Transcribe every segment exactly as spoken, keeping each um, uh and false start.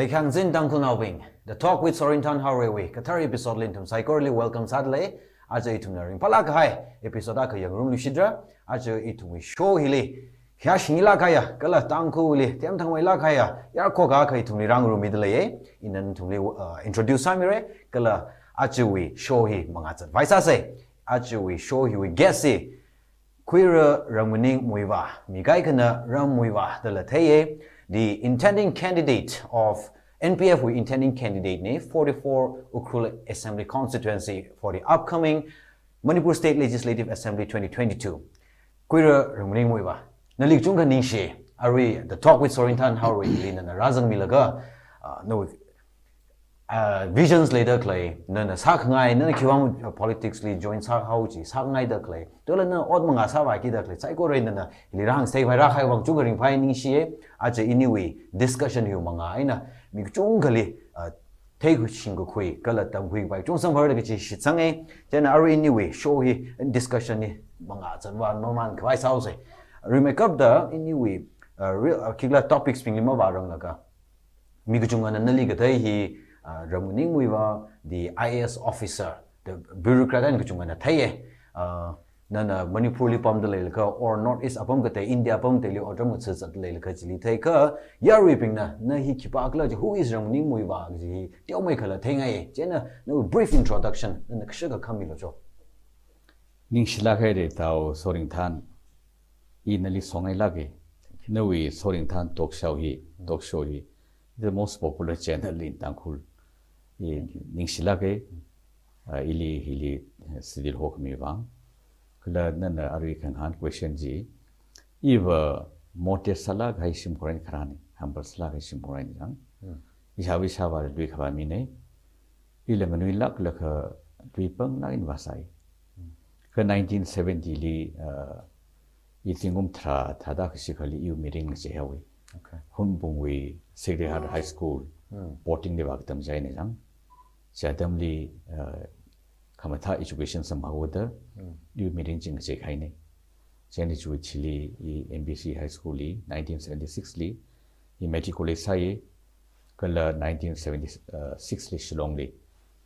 Leikhangzin Tangkhulnaobing, The Talk with Sorinthan Haorewui kathar episode li nathum saikorali welcome sādalei. Aja ithumna ringphālāk kahai episode akha yangngarumluishitra. Aja ithumwui show hili khayāshingilāk kahaiya kala Tangkhulli themthangmeilāk kahaiya yarkhoka akha ithumli rāngarummidalei. Ina nathumli, uh, introduce sāmira, kala ajawui show hi mangā zatvai sāsa. Ajawui show hiwui guest hi Khuira Ramnganing Muivah, mi kaikhana Ram Muivah dala theiya, the intending candidate of N P F wui intending candidate na, forty-four Ukhrul Assembly Constituency for the upcoming Manipur State Legislative Assembly twenty twenty-two. Khuira Ramnganing Muivah, nali kachungkha ningshi. Arui The Talk with Sorinthan Haorewui hili nana rāzangmilaga, uh, nawui, uh, visions leida khalei, nana sākhangai, nana khiwuivang, uh, politics li join sāhao chi sāngaida khalei, tola nana ot mangā sāvākida khalei saikora nana hili rāhāngsei khavai rākahai vang kachungkha ringphāi, ningshiya. Aja iniwui discussion hiwui mangā eina mi kachungkhali, uh, theikhui shingkakhui kala tamkhui khavai kachung samphangda kachi shitsanga. Chieina arui iniwui show hi, discussion hi mangā zatvai mamān khavai sāhaosa. Rimeikapta iniwui, uh, real, uh, khikhala topics bingli mavāranglaga, mi kachungana nali kathei hi, uh, Ramnganing Muivah, the I A S officer, the bureaucrat eina kachungana theiya. Uh, nana Manipur li pamdaleilaga or North East apam katei, India apam kateili otram ngathā zatdaleilaga chili theikha, yaruibingna na hi khipākhala chi, who is Ramnganing Muivah chi hi teomeikhala theingaiya. Chieina nawui brief introduction nana kashakha khamilu cho. Ningshilāk haira Tao Sorinthan, i nali songailāka. Nawui Sorinthan talk show hi, talk show hi the most popular channel in Tangkhul. I ningshilāka, uh, ili hili, uh, sidil hokhami vang. Kala nana arui khangahān question chi, iva modest sālāk kahai shimkhur eina kharāna, humble sālāk kahai shimkhur eina jang. Hmm. Ishāva ishāvāli lui khavā mina. Ila nganuilāklaga lui panglāk eina vāsai. Hmm. Kha nineteen seventy li, uh, i zingkum tharā, tharāda kashi akhali iwui mirin ngacheihaowa. Okay. Hunphungwui Sacred Heart High School, hmm, boarding li vākatam chieina jang. Chi atamli, uh, khamathā education samphanghaoda, hmm, iwui mirin chi ngachei kahaina. Chieina chiwui thili i M B C High School li, nineteen seventy-six li, i matriculate sāya, kala nineteen seventy-six li Shillong li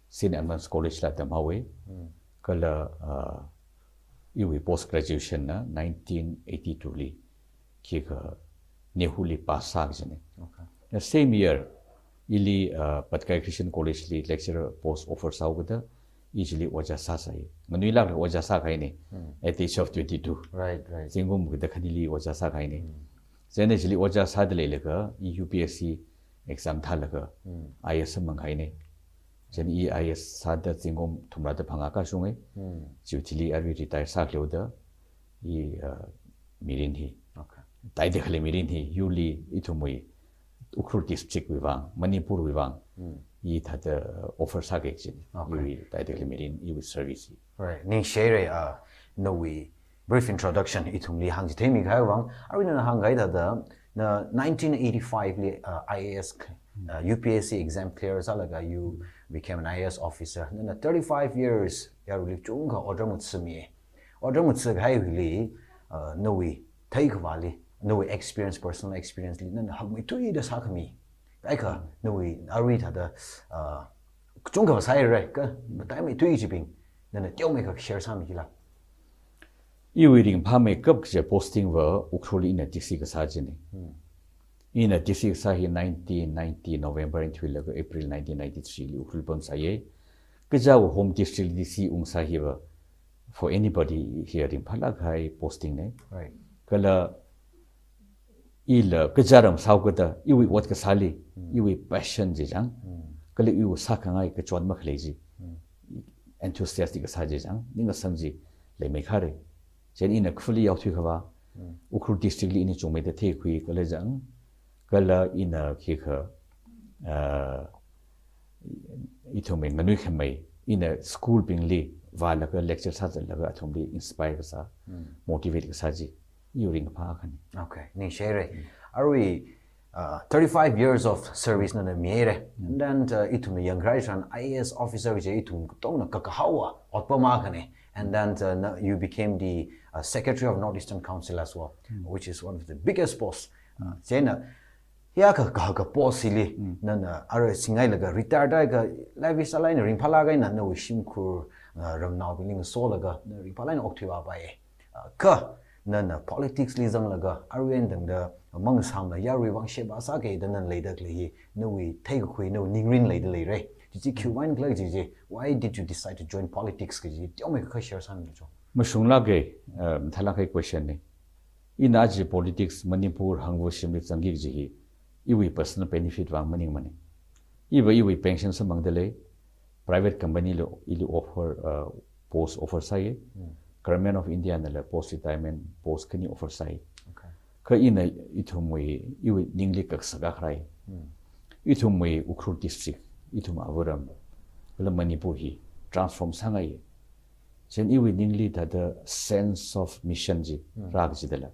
Saint Edmund's College la tamhaowa, hmm, kala, uh, iwui post graduation na nineteen eighty-two li khikha NEHU li pass sā kajina. Okay. The same year, ili, uh, Patkai Christian College li lecturer post offer sāhaokida, i chili ojā sāsai. Nganuilāklaga ojā sākahaina. Hmm. At the age of twenty-two. Right, right. Zingkum kida khanili ojā sākahaina. Hmm. Chieina chili ojā sādaleilaga, i U P S C exam thālaga, hmm, I A S samphangkahaina. Chieina i I A S sāda zingkum thumrāda phangā kashunga. Hmm. Chiwui thili arui retire sākhaleoda, i, uh, mirin hi. Okay. Taida khalei mirin hi, yurli ithumwui Ukhrul district wui vang, Manipur wui vang, hmm, i thāda offer sāki kajina. Okay. Iwui taida khalei mirin, iwui service hi. Right. Ningshihaira, uh, nawui brief introduction ithumli hāngchitheimi kahai vang, arui nana hāngkahai thāda, na nineteen eighty-five li, uh, I A S, uh, U P S C exam clear sālaga you became an I A S officer. Nana thirty-five years yaruili kachungkha otram ngathāmi. Otram ngathākahai hili, uh, nawui theikhavāli, nawui experience, personal experience li, nana hakmeithuida sākhami kaikha, nawui arui thāda, uh, kachungkha sāhaira, kha mataimeithui chibing nana teomeikha share sāmikila. Iwui ringphāmeikap kaji posting va Ukhrul ina T C kasā china. Hmm. Ina T C kasā hi nineteen ninety November eina thuilaga April nineteen ninety-three li Ukhrul pamsāya. Kaja home district li T C ungsā hiva for anybody hi ringphālāk kahai posting na. Right. Kala ila kaja ram sāhaokida, iwui ot kasāli, hmm, iwui passion chi jang, hmm, kala iwui sākhangai kachon makhalei chi, hmm, enthusiastic kasā chi jang, ningasang chi leimeikharei. Chieina ina khuli yaothui khavā, hmm, Ukhrul district li ina chungmeida theikhui kala jang, kala ina khikha, uh, ithumwui nganuikhamei, ina school bingli vālaga lecture sāzatlaga athumli inspire kasā, hmm, motivate kasā chi, iwui ringkaphā akhana. Okay, ningshihaira. Hmm. Arui, uh, thirty-five years of service nana mihaira. Hmm. And then, uh, ithumna yangkharā tharan I A S officer chi ithum katongna kakahaowa otpam akhana. And then, uh, na-, you became the, uh, secretary of North Eastern Council as well, hmm, which is one of the biggest posts. Uh, chieina, Hiya ka, ka, ka post hili, nana arui singhailaga retire tāakha, life is a line, ringphālāk eina nawui shimkhur, uh, ramnaobingli ngasolaga, na ringphālāk eina okthuivāpai. Uh, kha, nana politics li zanglaga, arui eina tangda, mangasamla yarui vang sheba sāki da nana leida khalei hi, nawui theikakhui, nawui ningrin leida leira. Chichi khiwui vang khala chichi, why did you decide to join politics kaji, teomeikha share sāmilu cho. Mashunglāka, um, mathālāka question na. Ina aja politics Manipur hangva shimli zangki kaji hi, iwui personal benefit vang maningmana. Iva iwui pension samphangda lei, private company li, ili offer, uh, post offer sāya. Government of India nala post retirement post khani offer sāya. Okay. Kha ina ithumwui, iwui ningli kaksak akha rāi. Ithumwui Ukhrul district, ithum avaram, kala Manipur hi transform sāngai. Chieina iwui ningli thāda sense of mission chi rāki jidala.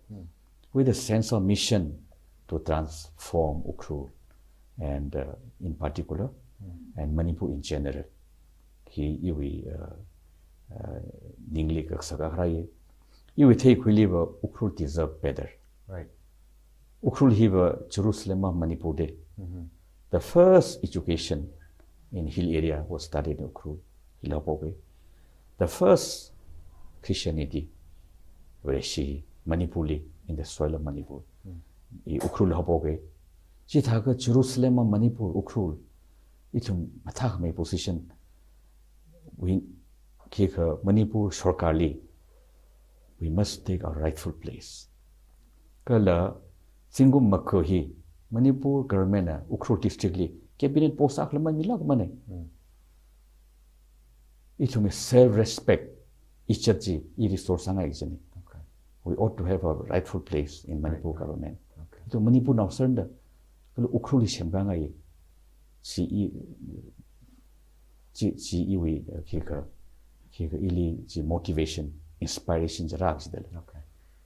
With a sense of mission to transform Ukhrul and, uh, in particular, and Manipur in general. Hi iwui, uh, uh, ningli kaksak akha rāi. Iwui theikhuiliva Ukhrul deserve better. Right. Ukhrul hiva Jerusalem of Manipur da. The first education in hill area was started in Ukhrul. Hili haophokka. The first Christianity, Vareshi, Manipur li, in the soil of Manipur. I Ukhrul haophokka. Chithākha Jerusalem of Manipur, Ukhrul, ithum mathākhamei position. We, khikha Manipur Sarkarli, we must take our rightful place. Kala, zingkum makha hi, Manipur government na Ukhrul district li cabinet post akhala mamilākmana. Ithumwui self-respect, ichat chi, i restore sāngai kajina. Okay. We ought to have a rightful place in Manipur government. Okay. Ithum Manipurnao sārna da, kala Ukhrulli semkhangai. Chi i, chi, chi iwui, uh, khikha, khikha ili chi motivation, inspiration chi rāki jidala. Okay.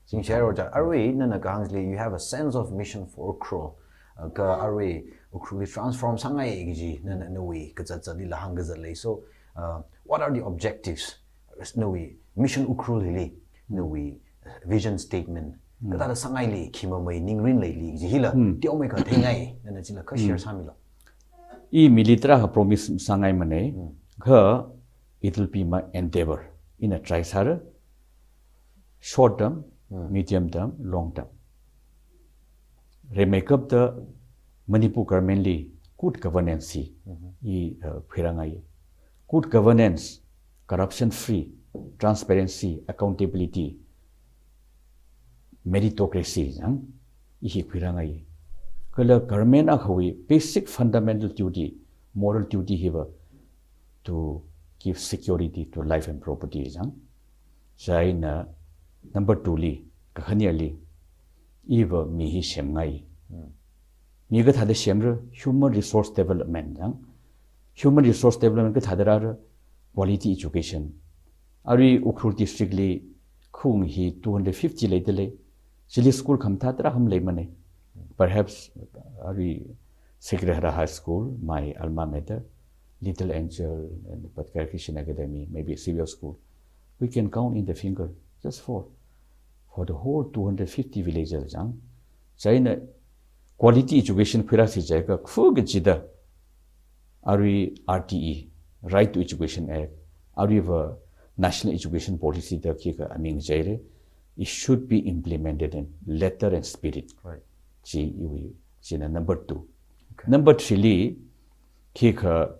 Singshai ro cha, arui nana kahāng chili, you have a sense of mission for Ukhrul. Uh, kha arui Ukhrulli transform sāngai kaji, nana nawui kazat zatlila hāngkazat lei. So, uh, what are the objectives? Nawui Mission Ukhrul hili, nawui, uh, vision statement. Kathāda sāngaili, khi mamei ningrin leili kaji hila, teomeikha theingai, nana chila kha share sāmilu. I mili tarākha promise sāngaimana, kha it will be my endeavor. Ina try sāra, short term, medium term, long term. Rimeikapta Manipur government li good governance hi, i, uh, khuirāngai. Good governance, corruption free, transparency, accountability, meritocracy jang, i hi khuirāngai. Kala government akhawui basic fundamental duty, moral duty hiva to give security to life and property jang. Chieina number two li, kakhaneli, iva mi hi semngai. Mi kathāda semra, human resource development jang. Human resource development kathāda rāra, quality education. Arui Ukhrul district li khung hi two hundred fifty leida lei. Chili school khamathā tarākha maleimana. Perhaps, uh, arui Sacred Heart High School, my alma mater, Little Angel and Patkar Christian Academy, maybe Xavier School. We can count in the finger, just four. For the whole two hundred fifty villages jang. Chieina quality education khuirāsi jiakha khu kachida arui R T E, Right to Education Act, aruiva National Education Policy da khikha aming jihaira, it should be implemented in letter and spirit. Right. Chi iwui, china number two. Okay. Number three li, khikha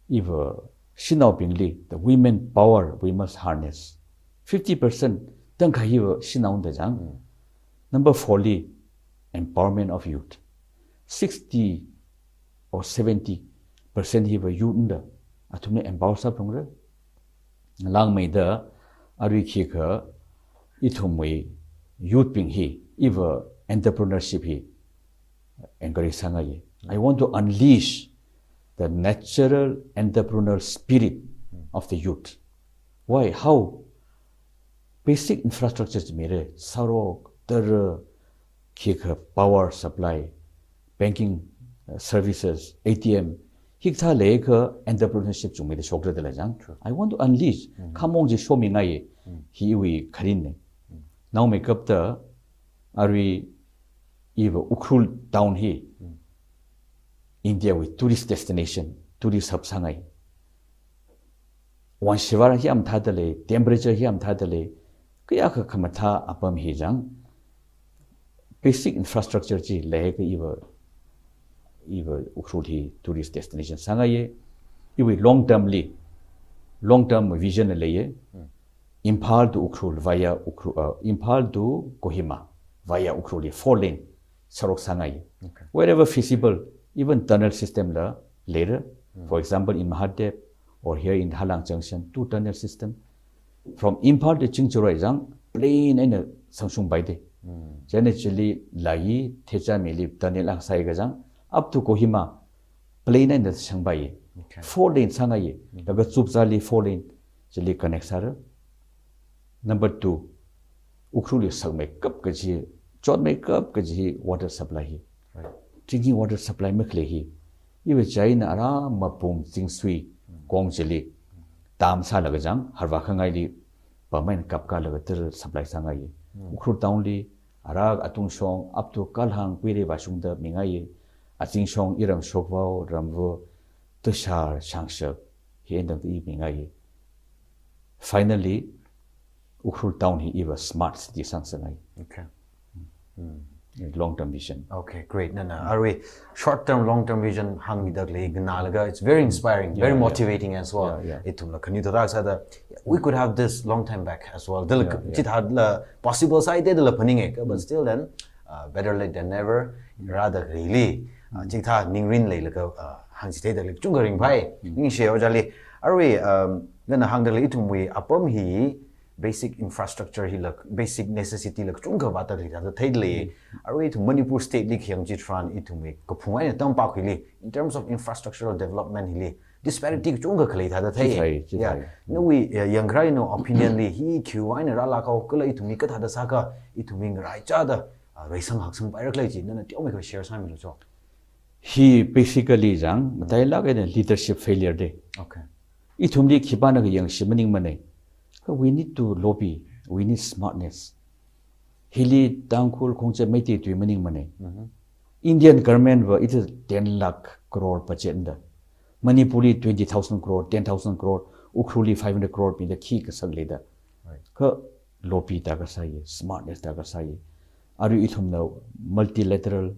iva shanaobingli, the women power we must harness. Fifty percent tangkhai hiva shanao da jang. Number four li, empowerment of youth. Sixty or seventy percent hiva youth da, athumli empower sāphalungra. Langmeida arui khikha ithumwui youth bing hi, iva entrepreneurship hi encourage sāngai. I want to unleash the natural entrepreneurial spirit of the youth. Why? How? Basic infrastructure chi mira, sārok, tara, khikha power supply, banking, uh, services, A T M, hikathā leiakha entrepreneurship chungmeida shokra dala jang. True. I want to unleash, khamong chi shomingai, hi iwui kharinna. Naomeikapta, arui iva Ukhrul town hi, India wui tourist destination, tourist hub sāngai. Wan shivar hi mathāda lei, temperature hi mathāda lei, kayākha khamathā apam hi chang, basic infrastructure chi leikha iva, iva Ukhrul hi tourist destination sāngaiya. Iwui long term li, long term vision leiya. Imphal to Ukhrul via Ukhrul, uh, Imphal to Kohima via Ukhrul hi four lane sārok sāngai. Okay. Wherever feasible, even tunnel system la leira. For example, in Mahadev or here in Halang Junction, two tunnel system. From Imphal to Chingjaroi chang plain eina sangshungpai da. Chieina chili Layi, Thechamili tunnel ang sāakha chang, up to Kohima, plain eina shangpai. Okay. Four lane sāngai. Laga Chupzali four lane, chili connect sāra. Number two, Ukhrul hi sakmeikap kaji, chotmeikap kaji water supply hi. Right. Drinking water supply makhalei hi. Iva chieina ara Mapum Chingsui kong chili dam sālaga chang, harva khangaili pamai kapkalaga tara supply sāngai. Ukhrul town li ara Atungshong up to Kalhang Kuirei vāshungda mingai. Azingshong, Iram, Shokvao, Ramvo, Tushar, Shangshak, hi eina tangda mingai. Finally, Ukhrul town hi iva smart city sāngasakngai. Okay. Long term vision. Okay, great. Nana, arui short term, long term vision hāngmida khalei nganālaga, it's very inspiring, very motivating as well. Yeah, yeah. Ithumla khanuithotā sāda, we could have this long time back as well. Dala chithāla possible sāhaida dala phaninga, but still then, uh, better late than never. Rāda khalei li, uh, chithā ningrin leilaga, uh, hāngchitheida khalei kachungkha ringphai. Ningshi ojāli. Arui, um, nana hāngda khalei ithumwui apam hi, basic infrastructure hila, basic necessity la kachungkha vāda khalei thāda theida lei. Arui ithum Manipur state li khayang chitharan ithumwui kaphung eina tampakhuili, in terms of infrastructural development hili, disparity kachungkha khalei thāda thei. Chithei, chithei. Yeah. Nawui, uh, yangkharai nawui opinion li hi khiwui eina rālakhao kala ithumwui kathāda sākha, ithumwui ngaraichāda, uh, reisang haksangpaira khala chi, nana teomeikha share sāmilu cho. Hi basically chang, matailāk eina leadership failure da. Okay. Ithumli khipāna khayangshi maningmana. Kha we need to lobby, we need smartness. Hili Tangkhul, Khongjat, Meitei tui maningmana. Indian government va it is ten lakh crore budget da. Manipur li twenty thousand crore, ten thousand crore, Ukhrul li five hundred crore mida khi kasak leida. Right. Kha lobby da kasāya, smartness da kasāya. Arui ithumna multilateral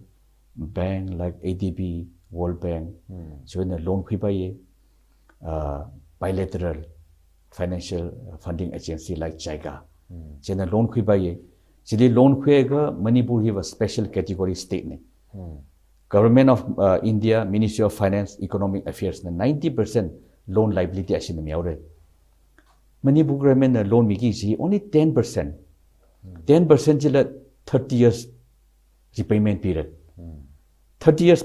bank like A D B, World Bank, chieina loan khuipaiya, uh, bilateral financial funding agency like JICA. Chieina loan khuipaiya. Chili loan khuiakha Manipur hiva special category state na. Government of, uh, India, Ministry of Finance, Economic Affairs na ninety percent loan liability ashina mihaora. Manipur government na loan miki kaji only ten percent. Ten percent chila thirty years repayment period. Thirty years,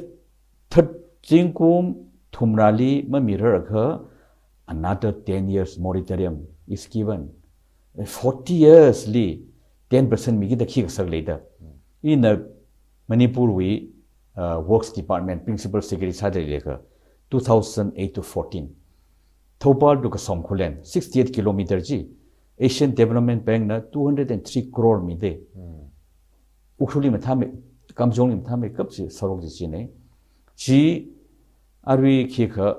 thir-, zingkum thumrali mamirarkha another ten years moratorium is given. Forty years li ten percent mikida khi kasak leida. Ina Manipur wui, uh, Works Department Principal Secretary sāda leilakha, two thousand eight to fourteen. Thoubal to Kasom Khullen, sixty-eight kilometer chi, Asian Development Bank na two hundred and three crore mida. Ukhrul li mathāmei, Kamjong li mathāmeikap chi, sārok chi china. Chi arui khikha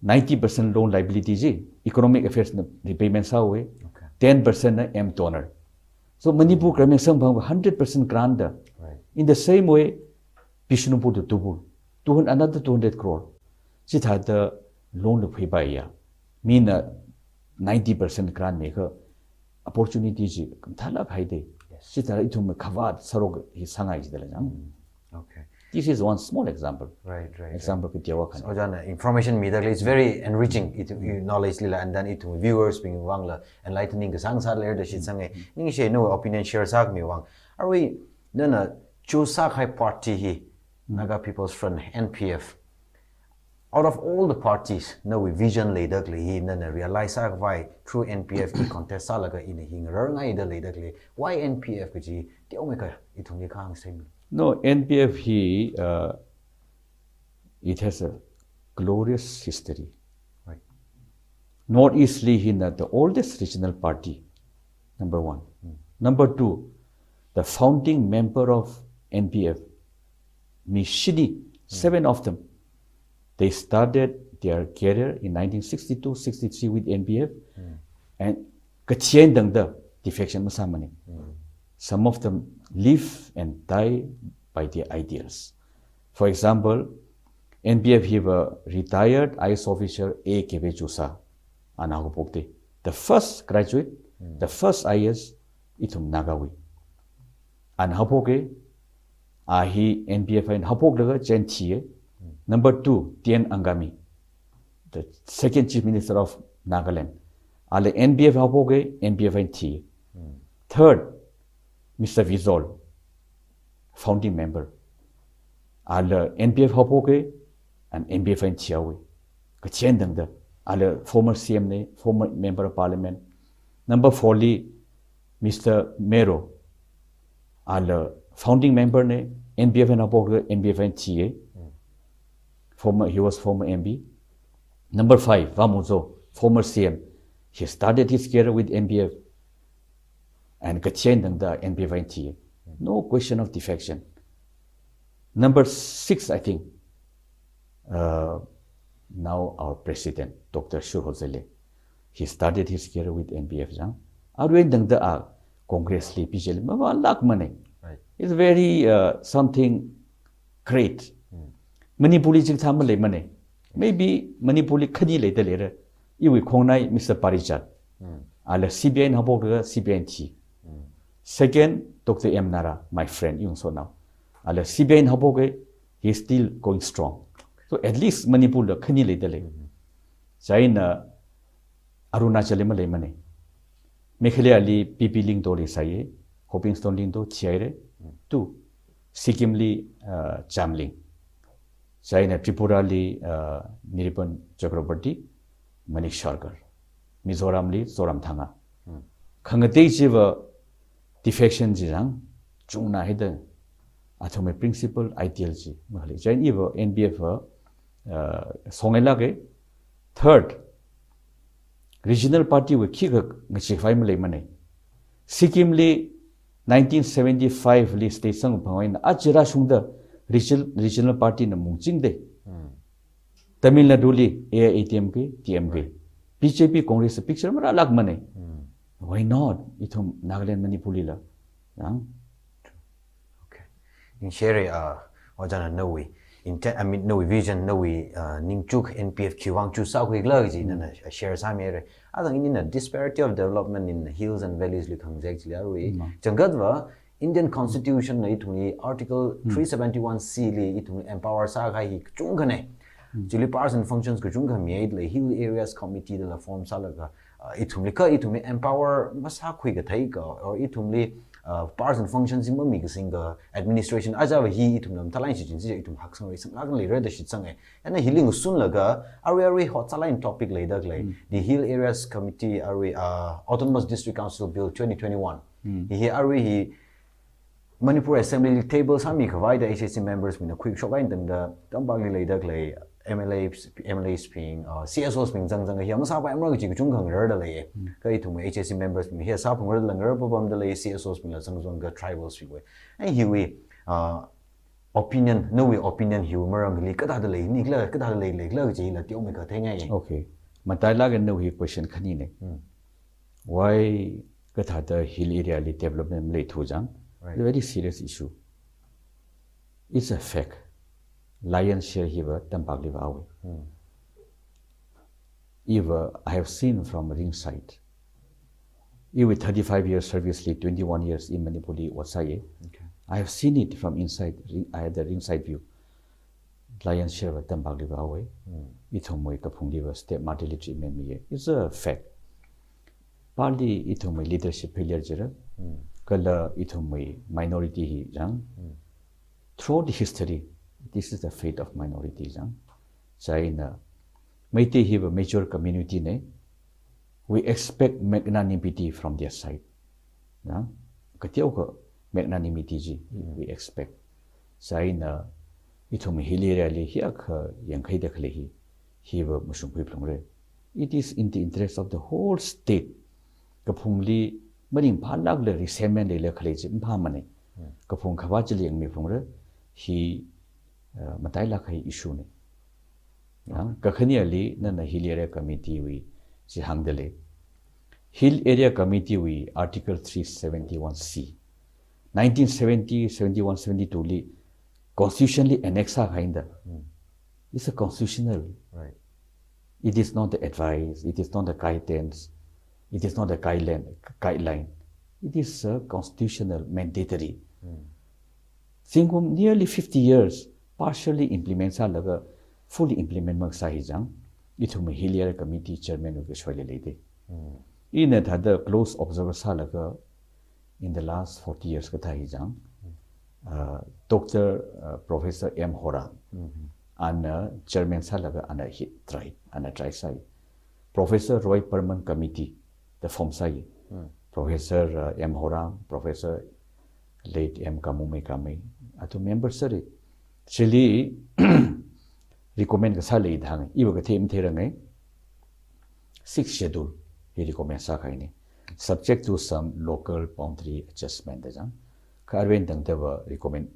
ninety percent loan liability chi, Economic Affairs na repayment sāhaowa. Okay. Ten percent na M donor. So Manipur government samphang hundred percent grant da. Right. In the same way, Bishnupur to Tubul, two hundred, another two hundred crore. Chithāda loan la khuipaiya. Mina ninety percent grant mikha opportunity chi mathālāk haida. Yes. Chithāda ithum khavāt sārok hi sāngai chithāla chang. Okay. This is one small example. Right, right, right. Example kateowa khan. So, ojāna information mida khalei, it's very enriching. It, you knowledge lila, and then ithum viewers bing vangla enlightening kasāngasā leida shitsanga. Ningshi nawui opinion share sākhami vang. Arui nana choose sākahai party hi, Naga People's Front, N P F. Out of all the parties, nawui vision leida khalei hi, nana realize sākhavai through N P F hi contest sālaga ina hi ngararngaida leida khalei, why N P F kaji teomeikha ithumli kahāng semi? No, N P F hi, uh, it has a glorious history. Right. North East li hina the oldest regional party, number one. Number two, the founding member of N P F, mi shini, seven of them, They started their career in nineteen sixty-two sixty-three with N P F, and kathei eina tangda defection masāmana. Some of them live and die by their ideals. For example, N P F hiva retired I A S officer A K Vechusa, ana haophokda, the first graduate, the first I A S, ithum Nagawui. Ana haophoka, a hi N P F eina haophoklaga chieina thiya. Number two, T N Angami, the second Chief Minister of Nagaland. Ala N P F haophoka, N P F eina thiya. Third, Mister Vizol, founding member. Ala N P F haophoka, and N P F eina thihaowa. Kathei eina tangda, ala former C M na, former member of parliament. Number four li, Mister Mero, ala founding member na, N P F eina haophoka, N P F eina thiya. Former, he was former M P. Number five, Vamuzo, former C M. He started his career with N P F. And kathei eina tangda N P F eina thiya. No question of defection. Number six, I think, uh, now our president, Doctor Shurhozeile, he started his career with N P F jang. Arui eina tangda a Congress li, B J P li, mavālākmana. Right. It's very, uh, something great. Manipur li chikathā maleimana. Maybe Manipur li khani leida leira. Iwui khongnai Mister Parijat. Ala C P I eina haophoklaga C P I eina thi. Second, Doctor M Nara, my friend, iwui ngasotnao. Ala C P I eina haophoka, he's still going strong. So at least Manipur la khani leida lei. Chieina Arunachal li maleimana. Meghalaya li P P Lyngdoh li sāya, Hopingstone Lyngdoh thihaira. Two, Sikkim li, uh, Chamling. Chieina Tripura li, uh, Niripam Chakraborty, Manik Sharkar. Mizoram li Zoramthanga. Khangatei chiva defection chi jang, chungna hida, athumwui principle ideal chi makhalei. Chieina iva N P F va, uh, songailāka. Third, regional party wui khikha ngacheekhavai maleimana. Sikkim li nineteen seventy-five li state samkaphang eina aja rāshungda regional, regional party na mungchingda. Tamil Nadu li A I A D M K, D M K. B J P, Congress picture marālākmana. Why not? Ithum Nagaland, Manipur lila. Yang? Okay. Ningshire, uh, ojāna nawui intent, I mean, nawui vision, nawui, uh, ningchuk N P F khiwui vang choose sākhuikhala kaji nana, uh, share sāmira. Athang inina disparity of development in hills and valleys li khangazek chili arui. Changkhatva, Indian Constitution na ithumli Article three seventy-one C li ithumli empower sākahai hi kachungkhana. Chili powers and functions kachungkha mihaida lei, Hill Areas Committee dala form sālaga, uh, ithumli kha, ithumli empower masākhui kathei kha, or ithumli, uh, powers and functions hi mamikasing kha, administration ajava hi ithumna mathālāk eina shichinsi ithum haksang rai sanglāk eina leira da shitsanga. Chieina hili ngasunlaga, arui arui hot sālāk eina topic leida khalei, the Hill Areas Committee arui, uh, Autonomous District Council Bill twenty twenty-one. Hi hi arui hi Manipur Assembly li table sāmikhavai da H A C members bingna khuishok eina tangda, tampakli leida khalei M L As, M L As bing, uh, C S Os bing zangzang hi masāpaimara kaji kachungkha ngararda leiya. Kha ithum H A C members bing hi sāphungrarda la ngararpapamda lei, C S Os bingla zangzang kha tribals bingwui. Ai hiwui, uh, opinion, nawui opinion hiwui maramli kathāda leinikhala, kathāda leileikhala kaji hila teomeikha theingai. Okay. Matailāk eina nawui question khanina. Why kathāda hill area li development maleithu jang? Right. It's a very serious issue. It's a fact. Lion share hiva tampakli vāhaowa. Iva, I have seen from ringside. Iwui thirty-five years service li twenty-one years in Manipur li ot sāya. Okay. I have seen it from inside. Ring-, I had the ringside view. Lion share va tampakli vāhaowa. Ithumwui kaphungliva state motherly treatment miya. It's a fact. Partly ithumwui leadership failure jira. Kala ithumwui minority hi jang. Throughout the history, this is the fate of minority jang. Chieina, Meitei hiva mature community na, we expect magnanimity from their side. Na? Kateokha magnanimity chi, we expect. Chieina, ithum hill area li hiyākha yangkhaida khalei hi, hiva mashungkhui phalungra. It is in the interest of the whole state. Kaphungli maringphālākla resentment leila khalei chi maphāmana. Kaphung khavā chili yangmi phalungra, hi, uh, matailāk kahai issue na. Yang, kakhaneli nana Hill Area Committee wui chi hāngda lei. Hill Area Committee wui Article three seventy-one C, nineteen seventy, seventy-one, seventy-two li constitution li annex sākahai da. Mm. It's a constitutional. Right. It is not the advice, it is not the guidance, it is not the guideline, guideline. It is a constitutional mandatory. Mm. Zingkum nearly fifty years partially implement sālaga fully implement makasā hi chang. Ithum Hill Area Committee chairman wui kashoili leida. Mm. Ina thāda close observer sālaga in the last forty years kathā hi chang. Uh, Doctor uh, Professor M Horam Mhm. ana chairman sālaga ana hi try, ana try sāi. Professor Roy Perman Committee da form sāi. Mm. Professor uh, M Horam, Professor late M Kamumei Kamei, athum member sāra. Chili recommend kasā leida hānga. Iva kathei matheiranga. Sixth Schedule hi recommend sākahaina, subject to some local boundary adjustment da chang. Kha aruiwui eina tangdava recommend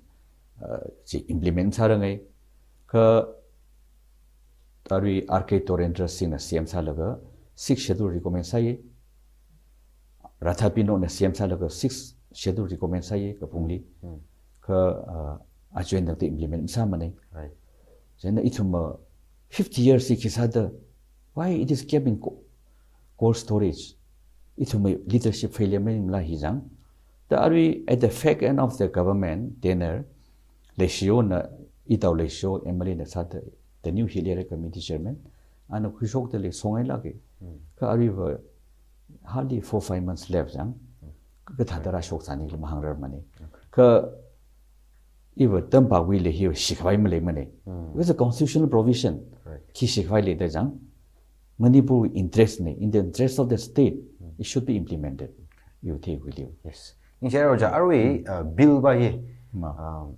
uh, chi implement sāranga. Kha aruiwui R K Torendra Singh na C M sālaga Sixth Schedule recommend sāya. Radha Pino na C M sālaga Sixth Schedule recommend sāya kaphungli. Mm. Kha uh, aruiwui eina tangda implement masāmana. Right. Chieina ithum uh, fifty years hi khi sāda, why it is kept in co- cold storage? Ithum uh, leadership failure maningmala hi chang. Da arui at the fag end of the government tenure, Leishiyo na, Itao Leishiyo M L A na sāda, the new Hill Area Committee chairman, ana khuishokda lei, songai lāka. Mm. Kha aruiva hardly four, five months left chang. Kathāda rāshok sāni lama hāngrarmana. Kha iva tampak wuili hi shikhavai maleimana. Mm. It's a constitutional provision. Right. Khi shikhavai leida chang. Manipur interest na, in the interest of the state, it should be implemented. Iva theikhuili. Yes. Ningshi Ojā, arui uh, bill va hi Ma. um,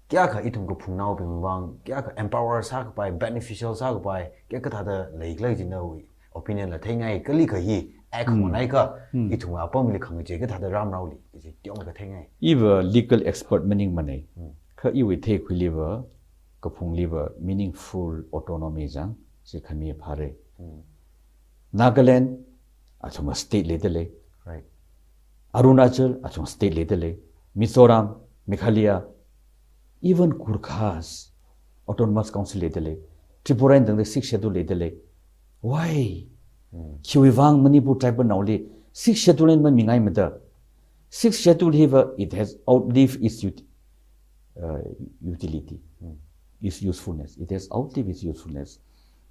kayākha ithum kaphungnaobing vang, kayākha empower sākapai, beneficial sākapai, kayākha thāda leikhala chi nawui opinion la theingai, kali kha hi act monai kha, ithum apamli khangachei kathāda ramraoli, chi teokha theingai. Iva legal expert maningmana. Mm. Kha iwui theikhuiliva, kaphungliva meaningful autonomy chang, chi khami phāra. Mm. Nagaland, athum state leida lei. Right. Arunachal, athum state leida lei. Mizoram, Meghalaya, even Gorkhas, Autonomous Council leida lei. Tripura eina tangda Sixth Schedule leida lei. Why? Mm. Khiwui vang Manipur tribal naoli Sixth Schedule eina mamingaimada. Sixth Schedule hiva, it has outlived its ut- uh, utility, Mm. its usefulness. It has outlived its usefulness.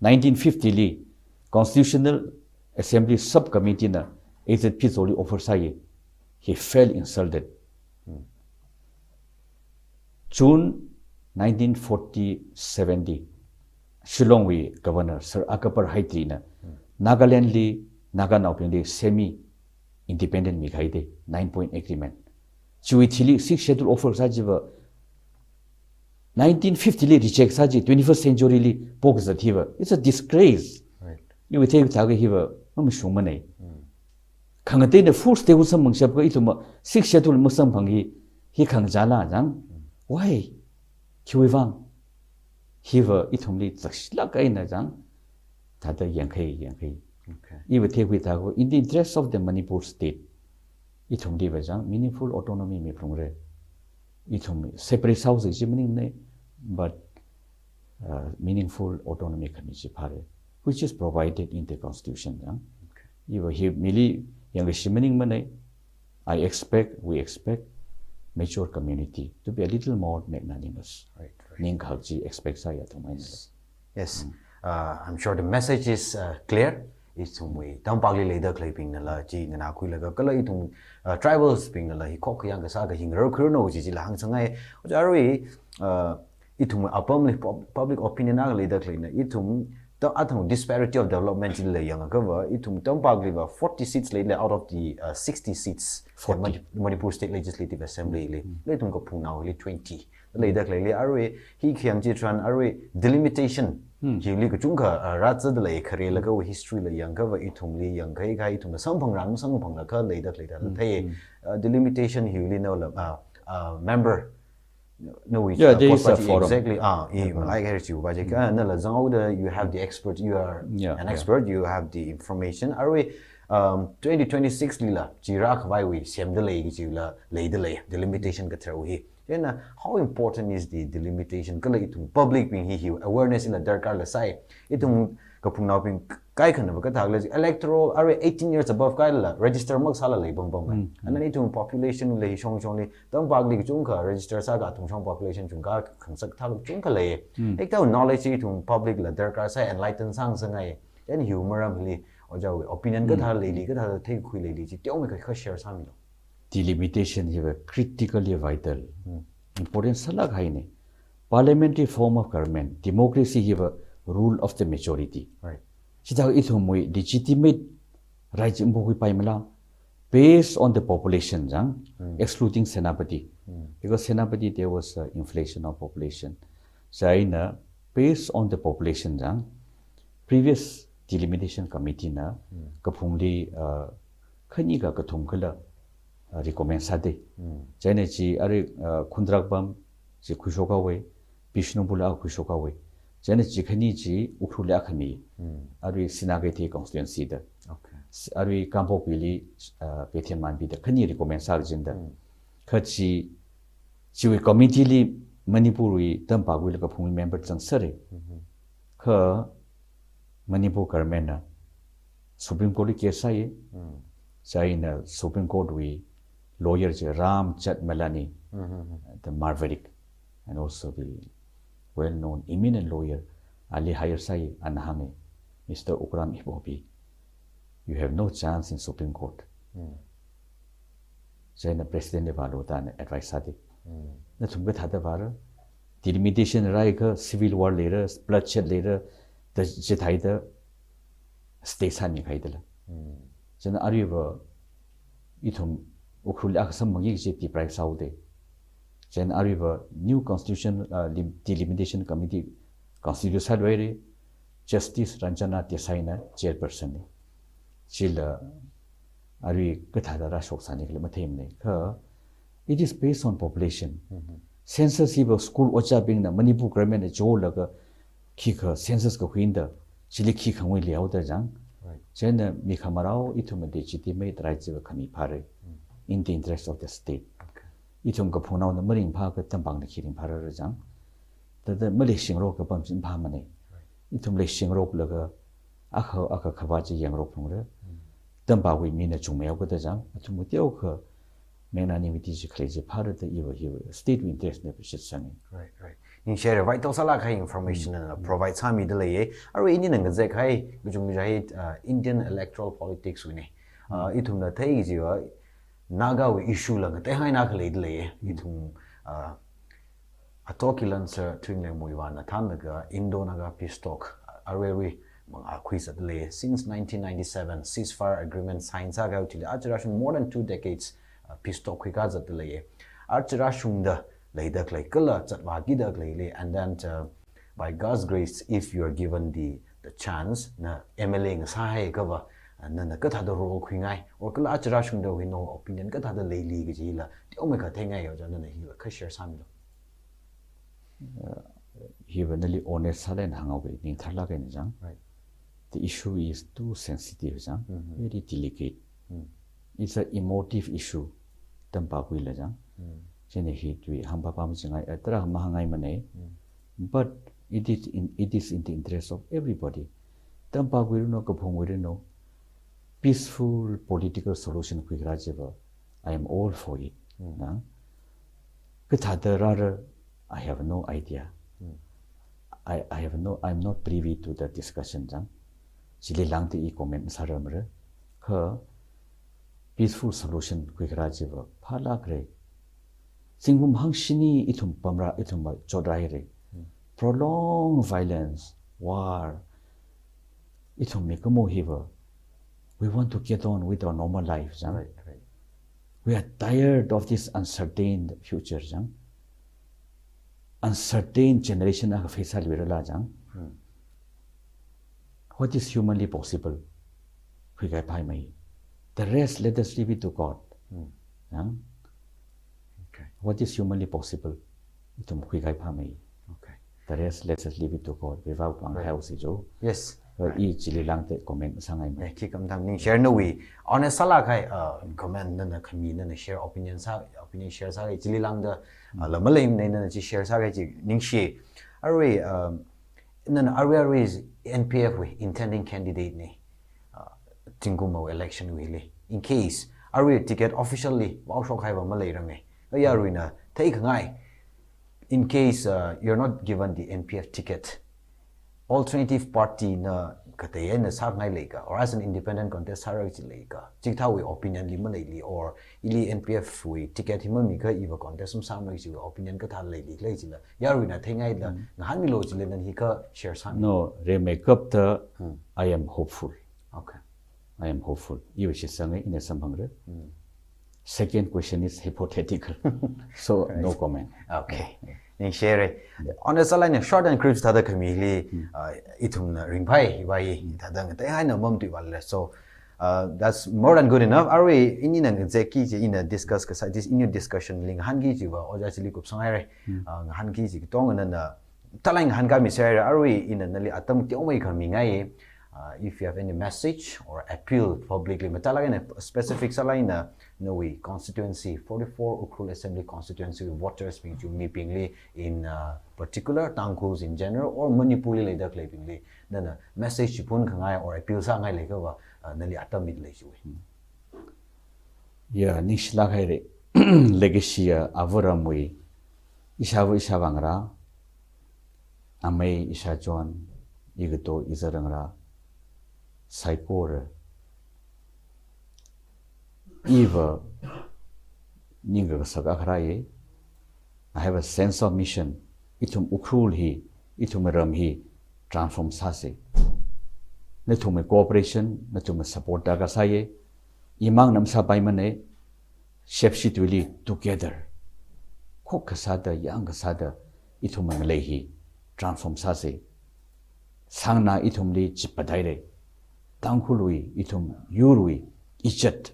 Nineteen fifty li, Constitutional Assembly Subcommittee na A Z P Zoli offer sāya. He felt insulted. Mm. June nineteen forty-seven li, Shillong wui Governor Sir Akbar Haitre na Nagaland li Naganaobingli semi independent mikahai da, nine point agreement. Chiwui thili Sixth Schedule offer sā chiva nineteen fifty li reject sā chi, twenty-first century li pokazat hiva, it's a disgrace. Right. Iwui theithākha hiva mamashungmana. Mm. Khangateina full state wui samphangshap kha ithum Sixth Schedule masamphang hi, hi khangachāla chang. Why? Khiwui vang? Hiva ithumli zakshilāk eina chang. Thāda yangkhai, yangkhai. Okay. Iva theikhuithākha, in the interest of the Manipur state, ithumliva chang meaningful autonomy miphalungra. Ithum separate sāhaosa chi maningmana, but uh, meaningful autonomy khami chi phāra, which is provided in the constitution. Chang. Iva hi mili yangkashi maningmana. I expect, we expect mature community to be a little more magnanimous. Right, right. Ningkhak chi expect sāya athum eina. Yes. Uh, I'm sure the message is uh, clear. Ithumwui tampakli leida khaleibingnala chi nganākhuilaga, kala ithum uh, tribals bingnala hi khokkha yangkasā kahingra khuiranu chi chila hāngsangngai. Ojā arui uh, ithum apamli pub- public opinion akha leida khaleina, ithum ta athang disparity of development chila yangakhava, ithum tampakliva forty seats leilei out of the uh, sixty seats. Forty. Mani- Manipur State Legislative Assembly li. Kala ithum kaphungnaoli twenty. Leida khaleili arui, hi khayang chitharan arui delimitation. Hili kachungkha uh, rāzatda lei, kharelaga history la yangakhava, ithumli yangkhai kha, ithumna samphangran samphanglaga leida khaleida thei. Uh, delimitation hili naola uh, uh, member No, which, Yeah, uh, there is a Potpati forum. Exactly. Ah, yeah, like here you, but uh, nala zangau da, you have the expert, you are Yeah, an yeah. expert, you have the information. Arui, um, twenty twenty-six lila, chira khavai wi, sem da lei, chila lei da lei, delimitation kathar hi. Then, uh, how important is the delimitation? Kala ithum public bing hi hi awareness in the darkar la sai. Ithum kaphungnaobing kaikhana ba kathak la electoral arui eighteen years above kaila register mak sala lei bang bang. And then ithum population lei shong shong lei, tampakli kachungkha register sākha thungshong population chungkha khangasak thak chungkha lei. Ekta knowledge ithum public la darkar sai enlighten sang sangai. Then hi maram li, ojā wi opinion kathā leili, kathā theikhui leili, chi teomeikha share sāmilu. Delimitation hi va critically vital. Important sālāk haina. Parliamentary form of government, democracy hi va rule of the majority. Right. Chithā ithumwui legitimate right chi mapokhui paimala, based on the population jang, excluding Senapati. Because Senapati, there was a inflation of population. Chieina, based on the population jang, previous delimitation committee na, kaphungli, uh, khani ka kathum kala, uh, recommend sāda. Chieina chi arui, uh, Khundrakpam chi khuishok haowa, Bishnupur la khuishok haowa. Chieina chi khani chi Ukhrul la khami. Arui Sinakeithei constituency da. Okay. S-, arui Kangpokpi li, uh, Keithelmanbi da khani recommend sāchinda. Kha chi, chiwui committee li Manipur wui tampakhuila kaphung member zangsera. Kha Manipur government na Supreme Court li case sāya. Chieina Supreme Court wui lawyer chi Ram Jethmalani, the maverick, and also the well-known eminent lawyer, ali hire sāya, ana hānga, Mister Ukram Ibobi, you have no chance in Supreme Court. Chieina President li vālu da ana advice sāda. Nathum kathāda vāra, delimitation rāakha civil war leira, bloodshed leira, da chithāda stay sāmi khaidala. Chieina arui va ithum Ukhrul li akha samphangi kaji deprive sāhaoda. Chieina arui va new constitution, uh, lim-, delimitation committee constitute sāluira, Justice Ranjana Desai na chairperson na. Chila arui kathāda rāshok sāni khala matheimana. Kha it is based on population. Census hi va school ojābingna Manipur government na cholaga khikha census kakhui da, chili khikha ngui leihaoda jang. Right. Chieina mikhamarao ithum legitimate right chi va khami phāra in the interest of the state. Okay. Ithum kaphungnaona maringphāakha tampakna khi ringphāra jang. Thāda maleishingrok kapam chi phāmana. Ithum leishingroklaga akha akha khavā chi yangrok phungra. Tampakhui mina chungmeihaoda jang, athum teokha magnanimity chi khalei chi phāra da iva hiva state wui interest na appreciate sānga. Right, right. Ningshire, vital sālāk kahai information na provide sāmida leiya. Arui ini nang kazek hai, kachungkha hi, uh, Indian electoral politics wui na. Uh, ithumna thei kaji va, Naga wui issue la ngateihai na khalei da leiya. Ithum, uh, Ato Kilonser Thuingleng Muivah na thānlaga Indo-Naga peace talk, arui arui mang a khuizat lei. Since nineteen ninety-seven, ceasefire agreement sign sākahai chili, aja rāshung more than two decades, uh, peace talk khuikazat lei. Aja rāshungda leida khalei kala zatvākida khalei lei, and then, uh, by God's grace, if you are given the, the chance, na M L A ngasāhaiakha va, uh, nana kathāda role khuingai, or kala aja rāshungda hui no opinion kathāda leili kajila, teomeikha theingai yo, chieina nana hila kha share sāmilu. Hiva nali honest sālāk eina hānghaowa, ning tharlāk eina jang. Right. The issue is too sensitive jang, very delicate. It's an emotive issue, tampakhuila jang. Chieina hi tui hāngpapa machingai, atra mahāngaimana. But it is in, it is in the interest of everybody. Tampakhui rino, kaphungwui rino, peaceful political solution khuikharā chi va, I am all for it. Na? Kathāda rāra, I have no idea. I, I have no, I'm not privy to the discussion jang. Chili lāngda i comment sārarmara. Kha peaceful solution khuikharā chi va phālākra. Zingkum hangshini ithum pamra, ithum va chotrāhaira. Prolonged violence, war, ithum mikumo hiva, we want to get on with our normal life jang. Right, right. We are tired of this uncertain future jang. Uncertain generation akha face sāluirala jang. What is humanly possible? Khuikahai phaimei. The rest, let us leave it to God. Jang. Okay. What is humanly possible? ithum khuikahai phāmei. Okay. The rest, let's just leave it to God. Vivau pang Right. hao si jo. Yes. But i chili langda comment sāngaimei. Eh, khi kamtang ning share na wui. Honest sālāk kahai, uh, comment nana khami nana share opinion sā, opinion share sākahai chili langda, uh, la maleimanei nana chi share sākahai chi ningshi. Arui, um, nana arui arui N P F wui intending candidate nei. Uh, zingkum election wuili. In case arui ticket officially vaoshokhaiva maleirangei. Kha yaruina theikhangai. In case, uh, you're not given the N P F ticket, alternative party na katei eina sāngai leika, or as an independent contest sāra chi leika, chikathāwui opinion li maleili, or ili N P F wui ticket hi mamikha iva contest masāmara chiwui opinion kathā leili, lei chila yaruina theingaila ngahānmilu chila nana hi kha share sāmi. No, rimeikap kapta, Hmm. I am hopeful. Okay. I am hopeful. Iwui shitsanga ina samphangra. Second question is hypothetical. So, no comment. Okay. Ningshi haira. Honest sālāk eina short and crisp thāda khamili, uh, ithumna ringphai, iwui thāda ngateihaina mamatuiva lei. So, uh, that's more than good enough. Arui inina ngazekki chi ina discuss kasā, this ina discussion li ngahānki chiva, ojā chili kupsang haira. Uh, ngahānki chi katonga nana talai ngahānkāmi sāra, arui ina nali atam teomeikha mingai. Uh, if you have any message or appeal publicly, matalāk eina specific sālāk eina nawui constituency, forty-four Ukhrul Assembly Constituency wui voters bing chi mibingli in, uh, particular, Tangkhuls in general, or Manipur li leida khaleibingli, nana message chi phunkhangai or appeal sāngai leikhava, uh, nali atam mida lei chiwui. Ya, ningshilāk haira. Legacy ya, ava ramwui, ishāva ishāvā ngarā, amei ishāchon, igato izara ngarā, saikora, iva ningkakasak akha rāya. I have a sense of mission. Ithum Ukhrul hi, ithum ram hi transform sāsa. Nathumwui cooperation, nathumwui support darkar sāya. Imangna masāpaimanei, shepshi tuili together, khokkha sāda, yangkha sāda, ithumwui ngalei hi transform sāsa. Sangna ithumli chippat haira. Tangkhulwui, ithum yurwui izzat,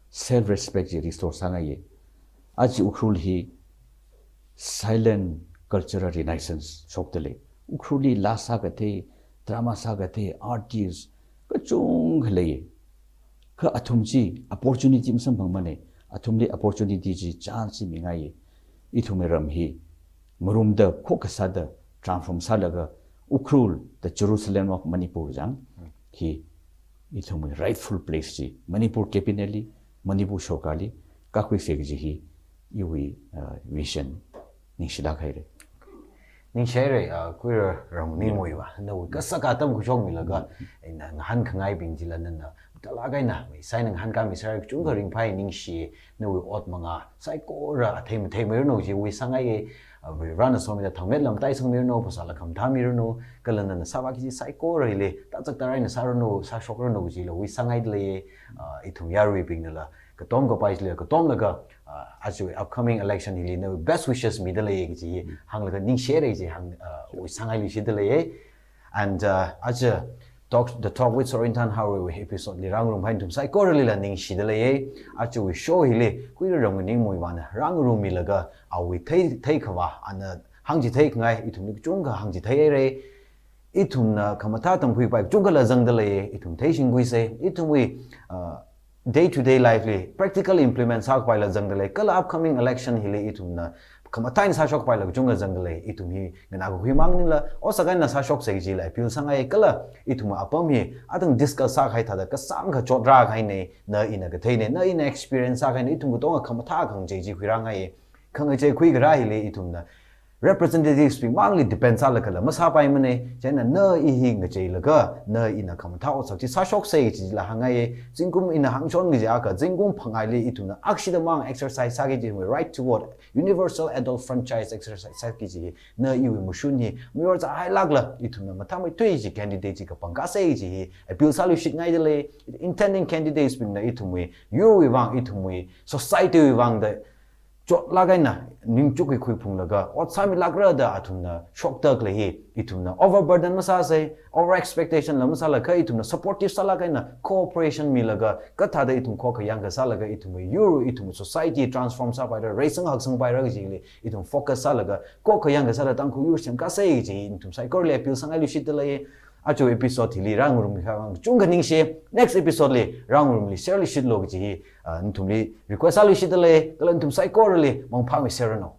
self respect chi restore sāngaiya. Aja Ukhrul hi silent cultural renaissance shokda lei. Ukhrulli laa sākathei, drama sākathei, artist kachungkha lei. Kha athum chi opportunity masamphangmanei. Athumli opportunity chi, chance chi mingaiya. Ithumwui ram hi ngarumda, khokkha sāda transform sālaga Ukhrul, the Jerusalem of Manipur jang hi, ithumwui rightful place chi Manipur cabinet li, Manipur sorkarli kakhuisa kaji hi iwui, uh, vision. Ningshilāk haira. Ningshi haira, uh, Kuira Ramningwui va, nawui kasak atam khuishokmilaga ina ngahānkhangaibing chila nana talāk eina, mai sai nana ngahānkāmi sāra, kachungkha ringphai, ningshi. Nawui ot manga saikora athei matheimiranu chiwui sāngaiya. Uh, Varena somida thangmet lam taisangmiranu, phasāla khamathāmiranu, kala nana sāvāki kaji saikora hili tachak taraina sāranu, sāshokranu kajilawui sāngaida lei. Uh, ithum yaruibingnala katom kapai chili katomlaga, uh, aja upcoming election hili nawui best wishes mida lei kaji hānglaga ningshi haira chi hāng, uh, wui sāngailuishida lei. And, uh, aja talk, The Talk with Sorin Thanhaowei episode li rāngarumhai nathum saikoralila ningshida lei. Ajawui show hili Kuira Ramningwui vāna rāngarummilaga awui thei, theikhavā, ana hāngchithei khangai ithumli kachungkha hāngchithei haira. Ithumna khamathā tamkhuipai kachungkhala zangda lei, ithum theishingkhuisa. Ithumwui, uh, day to day life li practical implement sākapaila zangda lei. Kala upcoming election hili ithumna khamathā eina sāshokpaila kachungkha zangda lei. Ithum hi nganā kakhui mang maningla, osak eina sāshoksa kajila appeal sāngai. Kala ithum apam hi athang discuss sākahai thāda kasāngkha chot rākahainei, na ina katheinei, na ina experience sākahainei, ithum katonga khamathā khangachei chi khuirāngai. Khangachei khuikarā hili ithumna representatives bing mangli depend sālagala masāpaimanei. Chieina na i hi ngacheilaga, na ina khamathā otsak chi sāshoksa kajila hāngai. Zingkum ina hāngshon kaji akha, zingkum phangaili ithumna akshida mang exercise sāki kaji, right to vote, universal adult franchise exercise sāki kaji, na iwui mashun hi mayor sāhailākla ithumna mathāmeithui kaji candidate chi kapangkāsa kaji hi appeal sāluishitngaida lei. Intending candidates bingna ithumwui yurwui vang, ithumwui society wui vang da chotlāk eina ningchuk hi khuiphunglaga ot sāmilākra da athumna shokda khalei hi ithumna overburden masāsei, over expectation la masālaga ithumna supportive sālāk eina cooperation milaga kathāda ithum khokkha yangkasālaga ithumwui yur, ithumwui society transform sāpaira, reisang haksangpaira kajili ithum focus sālaga khokkha yangkasāda Tangkhul yur semkasei kaji ithum saikorali appeal sāngailuishitdalei. Aja episode hili rāngarumkhavai kachungkha ningshi. Next episode li rāngarumluishitlu kaji hi, ah, nathumli request sāluishitdalei. Kala nathum saikorali mangphāmeisāranu.